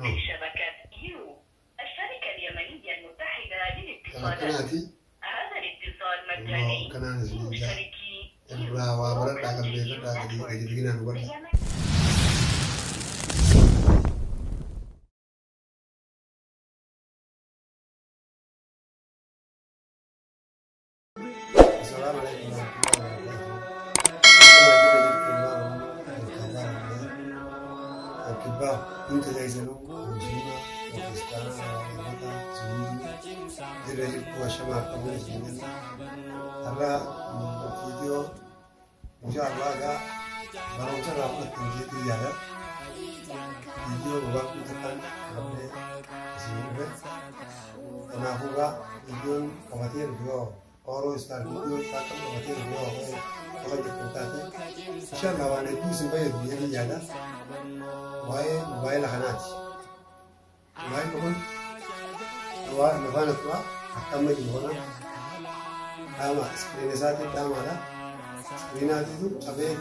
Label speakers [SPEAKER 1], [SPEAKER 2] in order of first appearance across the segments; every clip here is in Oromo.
[SPEAKER 1] في شبكة يو الشركة اليمنية المتحدة
[SPEAKER 2] Kan
[SPEAKER 1] للاتصالات.
[SPEAKER 2] akkanaati.
[SPEAKER 1] هذا الاتصال
[SPEAKER 2] Immoo
[SPEAKER 1] مجاني
[SPEAKER 2] akkanaan isin jaa
[SPEAKER 1] لمشتركي يو
[SPEAKER 2] irraa waa baradhaa
[SPEAKER 1] وأورنج يو
[SPEAKER 2] qalbeeffadhaa gadi
[SPEAKER 1] نتورك
[SPEAKER 2] gadi dhiginaan hubadhaa.
[SPEAKER 1] اليمن.
[SPEAKER 2] Assalamu alaikum warahmatullahi wabarakatuh. Akkuma jira jirtu ilmaan Oromoo kan kaabaa Oromiyaa kan kibbaa hundi keessanuu Musliima, Kiristaanaa, Waaqeffataa, Zuhudii jira jirtu washamaa qabuun isin jenna. Har'a viidiyoo insha Allah egaa barumsa irraa fudhattan jeetii yaada. Viidiyoo gabaabduu takkaan qabadhee isin dhufe. Kanaafuu egaa viidiyoon qabatee dhufe yoo Oro Star viidiyoo isaa kan qabatee dhufe yoo qofa jirtu taate insha Allah waan hedduu isin fayyadu jedhee yaada. Waa'ee mobaayila kanaati. Mobaayilli kun lafaana tura akka amma jiru kana dhaama iskiriina isaatiin dhaamaadha. Iskiriinaatiitu cabee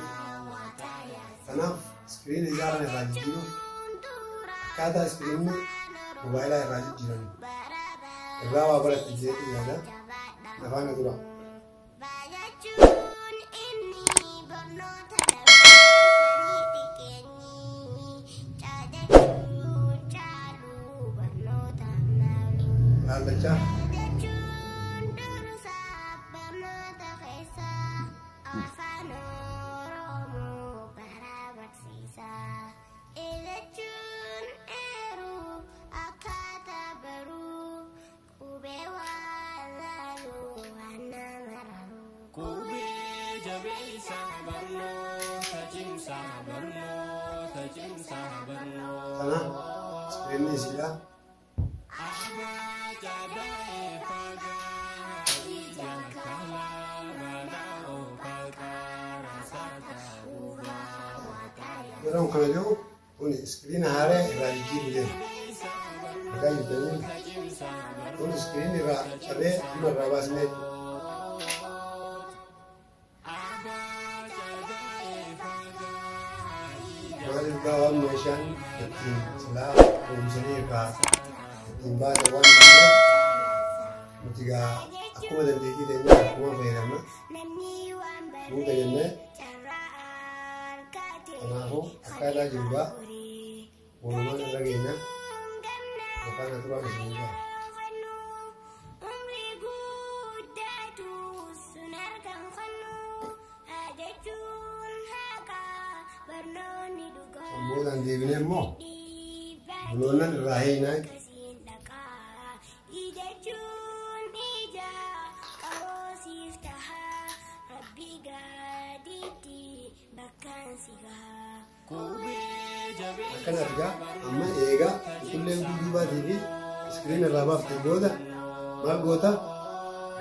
[SPEAKER 2] kanaaf iskiriina isaa kana irraa jijjiiruuf akkaataa iskiriinni mobaayilaa irraa jijjiiramu irraa waa baratte jedhee yaada. Lafaana tura.
[SPEAKER 3] Barachuun inni barnoota dabarsanii xiqqeenyi caadachuun caaluu barnoota naalu.
[SPEAKER 2] Laallachaa.
[SPEAKER 3] Jechuun dursaa barnoota keessaa afaan Oromoo bara barsiisaa. Jechuun eeruu akkaataa baruu qubee waan laaluu waan nama raruu.
[SPEAKER 4] Qubee jabeessa barnoota cimsaa barnoota cimsaa barnoota.
[SPEAKER 2] Kana iskiriinni isiidha.
[SPEAKER 4] Abbaa jaadaa'ee fagaa ija kalaa balaa ofagaa saata
[SPEAKER 2] Yeroo kana jiru kun iskiriina haaraa irraa jijjiiru deema. Argaa jirtanii kun iskiriinni irraa cabee amma irraa baasnee jechuudha. Maaliif gaa waan meeshaan ittiin silaa kunuunsanii irraa ittiin baasan waan ta'eef nuti gaa akkuma dandeettii teenyaa akkuma fayyadamna.
[SPEAKER 3] Namni waan
[SPEAKER 2] Suuta jennee
[SPEAKER 3] carraa argate
[SPEAKER 2] kanaafuu akkaataa jiru gaa walumaan irra geenya yookaan turaan isin gaa.
[SPEAKER 3] Umrii guddatu sun argan fannu jechuun haqaa barnoonni dhugaa
[SPEAKER 2] Sammuudhaan deebinee immoo
[SPEAKER 3] dhiibbaa
[SPEAKER 2] buloonnan irraa hiinaa jechuudha.
[SPEAKER 3] akkasiin dhaqaa jechuun ija qaroosiif tahaa rabbii gadiitti bakkaan si gahaa.
[SPEAKER 4] Qubee jabeessa
[SPEAKER 2] Akkana argaa amma eegaa cuqullee duubaatii fi iskiriina irraa baaftee booda maal goota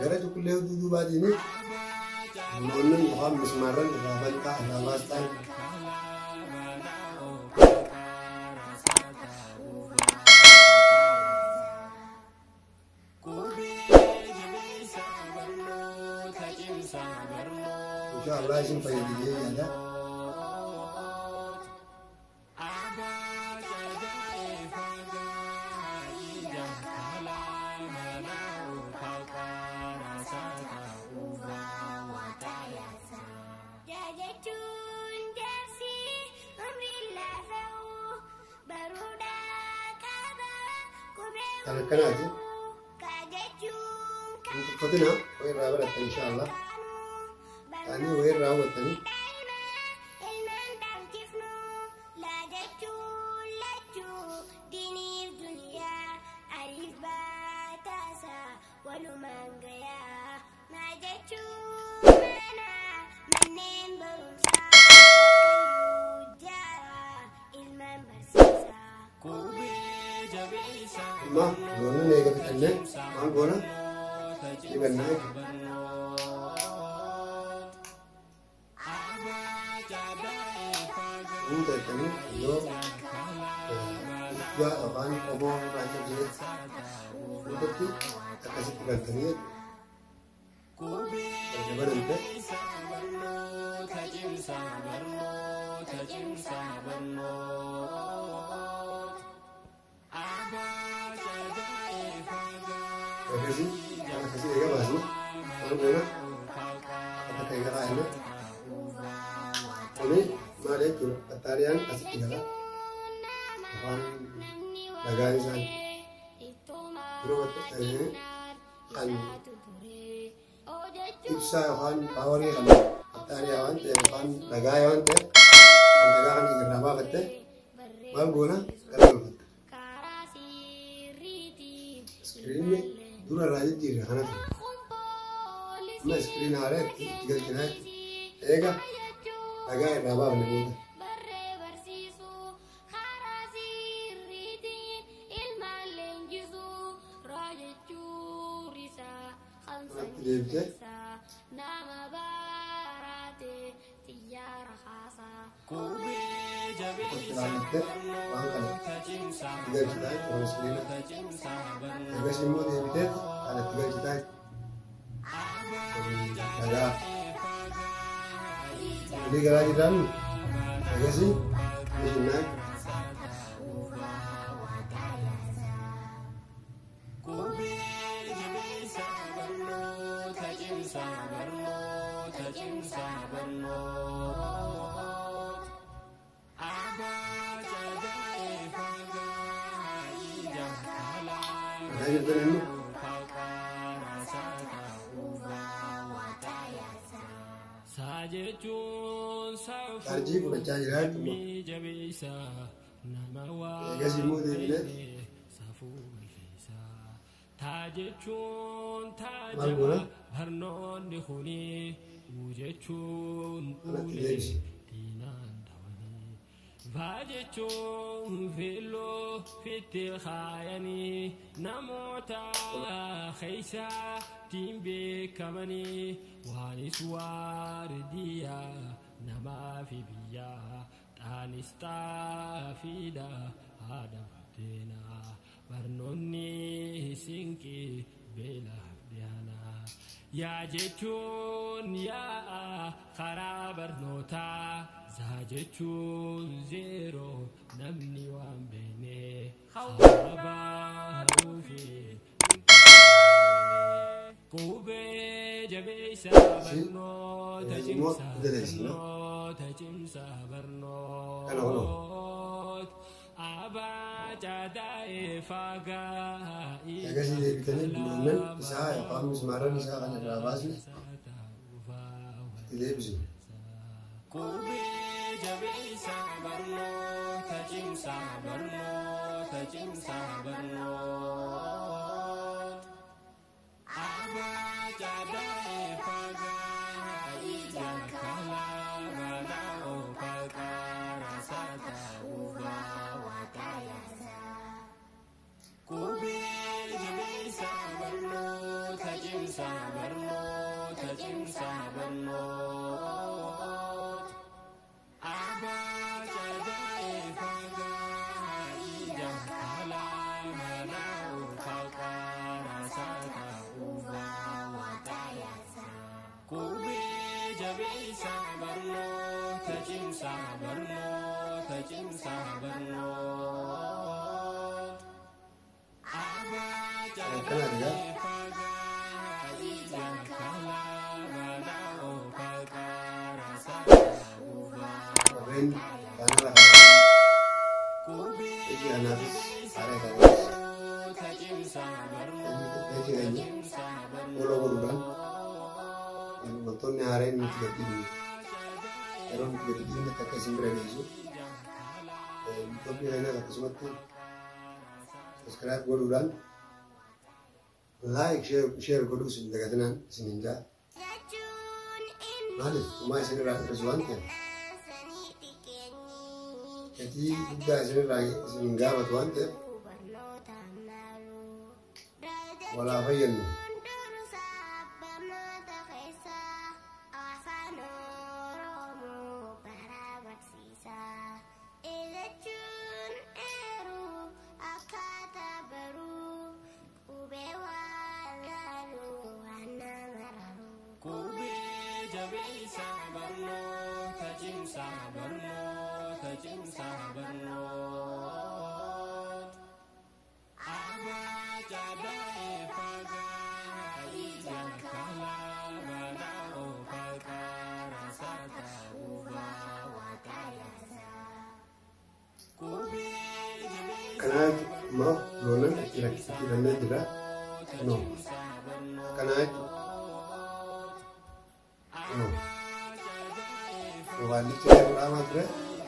[SPEAKER 2] gara cuqullee duubaatiin buloonnan yookaan mismaarran irraa bantaa irraa baastaa jechuudha.
[SPEAKER 4] Qubee jabeessa barnoota cimsaa barnoota.
[SPEAKER 2] Insha Allah isin fayyadu jedhee yaada.
[SPEAKER 4] Abbaa jaadaa'ee fagaa ija kalaa balaa ofagaa saata
[SPEAKER 3] Jechuun jaarsi umrii laafa'u baruudhaa qaba qubee
[SPEAKER 2] Kan akkanaati.
[SPEAKER 3] jechuun
[SPEAKER 2] Hin tuffatinaa wayii irraa barattan insha Allah. Ta'anii wayii irraa hubattanii
[SPEAKER 3] ilmaan dhalchifnu laa jechuun lachuu diiniif duniyaa ariif baataasa walumaan gayaa maa jechuun mana manneen barumsaa bakkayyuu jaaraa ilmaan barsiisaa.
[SPEAKER 4] Qubee jabeessa
[SPEAKER 2] amma buloonnan eega fixannee maal goona dibannaa jechuudha.
[SPEAKER 4] Abbaa jaadaa'ee fagaa
[SPEAKER 2] Suuta jettanii yoo guddaa yookaan qomoo irraa cabsine suutatti akkasitti galtanii jechuudha.
[SPEAKER 4] Qubee
[SPEAKER 2] Erga banamte
[SPEAKER 4] barnoota cimsaa barnoota cimsaa barnoota.
[SPEAKER 2] Egasii waan akkasii eega baasne maal goona? Akka eega kaa'ame. Kuni maal jechuudha? Battaariyaan asitti gala. Afaan dhagaan isaan yeroo kan ibsaa yookaan paawarii kan battaariyaa waan ta'eef yookaan dhagaa waan ta'eef kan dhagaa kana irraa baafatte maal goona? Gara galfatta. Iskiriinni dura irraa jijjiirre kana ture. Amma iskiriin haaraa itti galchinaa jechuudha. Eega dhagaa irraa baafne booda. Kanatti deebitee itti ilaallattee waan kana itti galchitaa jechuudha iskiriina. Eegas immoo deebitee kan itti galchitaa jechuudha. Dhagaa. Walii galaa jirraannu eegasii mishinnaa jechuudha. Argaa jirtan immoo chaarjii fudhachaa jira jechuudha. Eegas immoo deebinee maal goona? Kanatti deebisi.
[SPEAKER 4] Jechuun filoo fitti kaayanii namoota keessaatiin beekamanii waanis waardiyaa namaa fi biyyaa xaanis xaafiidha haadha buddeenaa barnoonni sinqii beelaaf dhiyaanaa. Yaa jechuun yaa karaa barnootaa zaa jechuun zeeroo namni waan beekne habaaruu fi qubee jabeessa barnoota
[SPEAKER 2] Immoo
[SPEAKER 4] cimsa
[SPEAKER 2] daleessina.
[SPEAKER 4] barnoota cimsa
[SPEAKER 2] Kana kunoo.
[SPEAKER 4] barnoota abaa cadaa'ee faagaa
[SPEAKER 2] Eegasii deebitanii buloonnan isaa yookaan mismaaran isaa kan irraa baasne itti deebisna.
[SPEAKER 4] Qubee jabeessa barnoota cimsa barnoota cimsa barnoota. Abaa cadaa'ee faagaa ija kalaa manaa ofaaqaa saata Qubee jabeessa barnoota cimsa barnoota cimsa barnoota. Abaa cadaa'ee faagaa ija kalaa manaa ofaaqaa saata Qubee jabeessa barnoota cimsa barnoota cimsa barnoota. Abaa
[SPEAKER 2] Akkana egaa
[SPEAKER 4] cadaa'ee ija kalaa manaa ofaaqaa saata
[SPEAKER 2] warreen chaanala kanaa iji kanaafis haala kanaafis iji keenya follow godhuudhaan wantoonni haaraan nuti gadhiifnu yeroo nuti gadi dhiifnetti akka isin bira geessu yuutuubii keenyaas akkasumatti subscribe godhuudhaan like share godhuu isin dagatinaan isin hin jaa. Maaliif homaa isin irraa hir'isu waan ta'eef gatii guddaa isin irraa isin hin gaafatu waan ta'eef walaa fayyadnu.
[SPEAKER 4] Qubee jabeessa barnoota cimsa barnoota cimsa barnoota. Abaa cadaa'ee faagaa.
[SPEAKER 2] Akkanaa jechuudha. Amma loonan itti hidhannee jira. Kunoo akkanaa jechuudha. Kunoo mobaayilichi reefu dhaamaa ture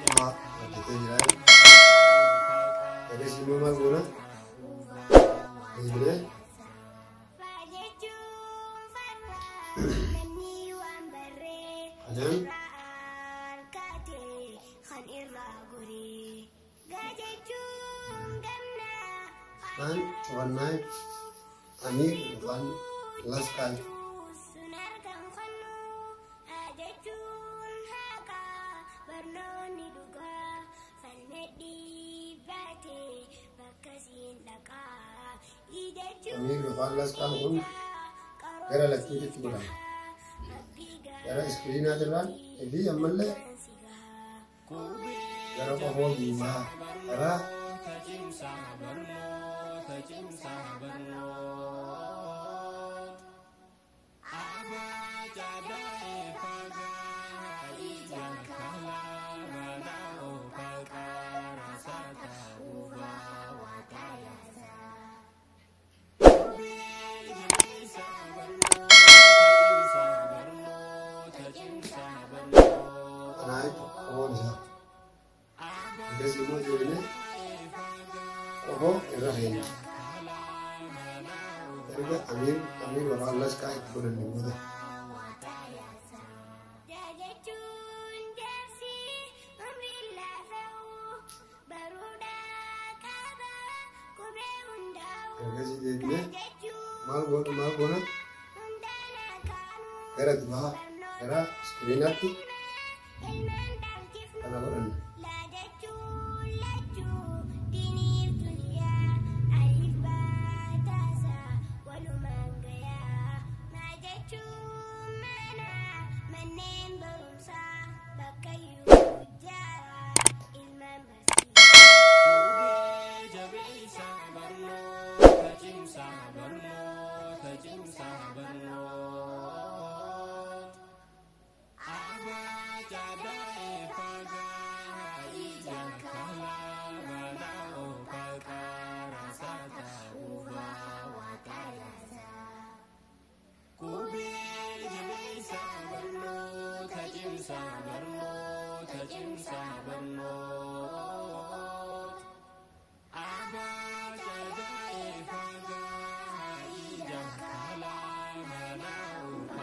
[SPEAKER 2] amma hojjetee jira jechuudha. Ergasii immoo maal goona? Deebinee kanaan afaan cufannaa jechuudha. Amiir yookaan laskaa jechuudha. Amiir yookaan laskaan kun gara lachuutitti godhama. Gara iskiriinaatirraan fi ammallee gara qofoo duubaa karaa kanaa jechuudha qofoon isaa. Ergasii immoo deebinee qofoo irra keenya. Erga amiir yookaan laskaa itti godhanne booda. Ergasii deebinee maal goona maal goona gara duraa gara iskiriinaatti kana godhanna.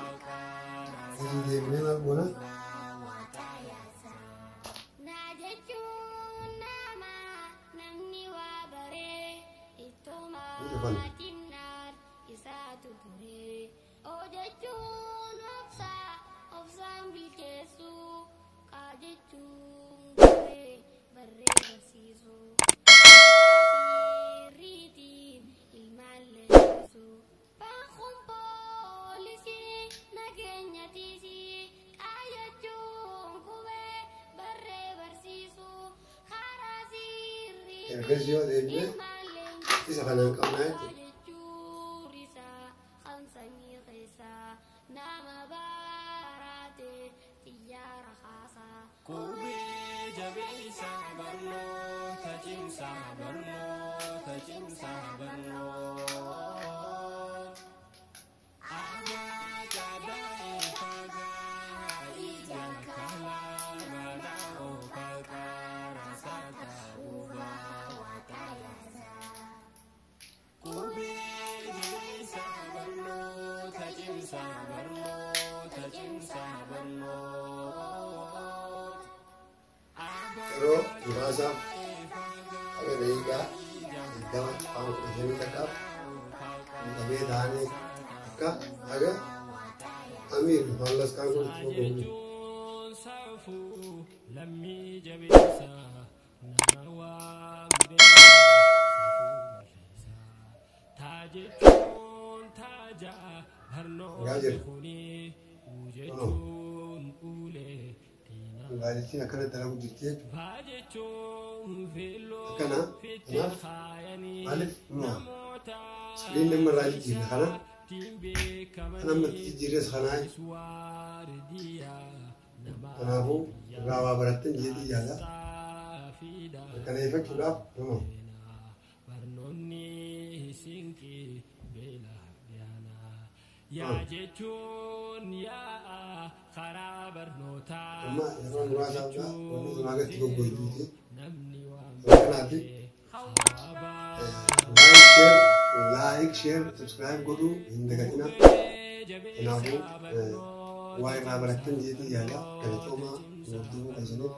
[SPEAKER 2] Ergasii deebinee maal goona? Ni cufanna. Ergasii yoo deebine isa kanaan qabnaa jechuudha. Yeroo muraasaaf haga daqiiqaa 20 afaan 15 takkaaf miidhamee taa'anii akka haga amiir yookaan laskaan kun itti bobba'u. Argaa jirra. Kunoo Gaazexaan akkana dalagu jirti jechuudha. Akkana kanaaf maaliif numa iskiriin nama irraa jijjiirre kana kan amma itti jijjiirres kanaa jechuudha. Kanaafuu irraa waa barattan jedhee yaada. Mirkaneeffachuudhaaf numa
[SPEAKER 4] Siinqee beelaa dhiyaanaa. Yaa jechuun yaa karaa barnootaa.
[SPEAKER 2] Amma yeroo muraasaaf wanni sun hagatti goggoytuuti.
[SPEAKER 4] Namni waan
[SPEAKER 2] Kanaaf
[SPEAKER 4] hawaabaa.
[SPEAKER 2] Like, share, subscribe godhuu hin dagatina. Kanaafuu waa irraa barattan jeetii yaada. Galatoomaa hordofuu keessaniif.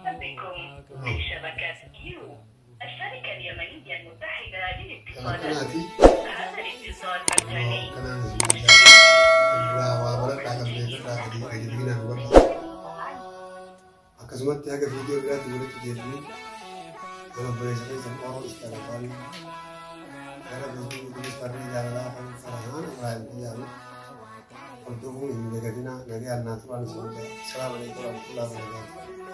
[SPEAKER 1] بكم في شبكة يو الشركة اليمنية المتحدة للاتصالات.
[SPEAKER 2] Kanaafi
[SPEAKER 1] هذا الاتصال مجاني.
[SPEAKER 2] kanaan isin irraa waa baradhaa, qalbeeffadhaa, gadi qajeelginaan hubadhaa. Akkasumatti haga viidiyoo biraatti walitti deebinu, nama obboleessa keessan Oromoo Istalafaan gara Feesbuukii farree jaalalaa kan Farahaan Ibraahim jedhamu hordofuun hin dagatinaa. Nagaan naa turan isin jedha. Salaamu alaikum warahmatullahi wabarakatuh.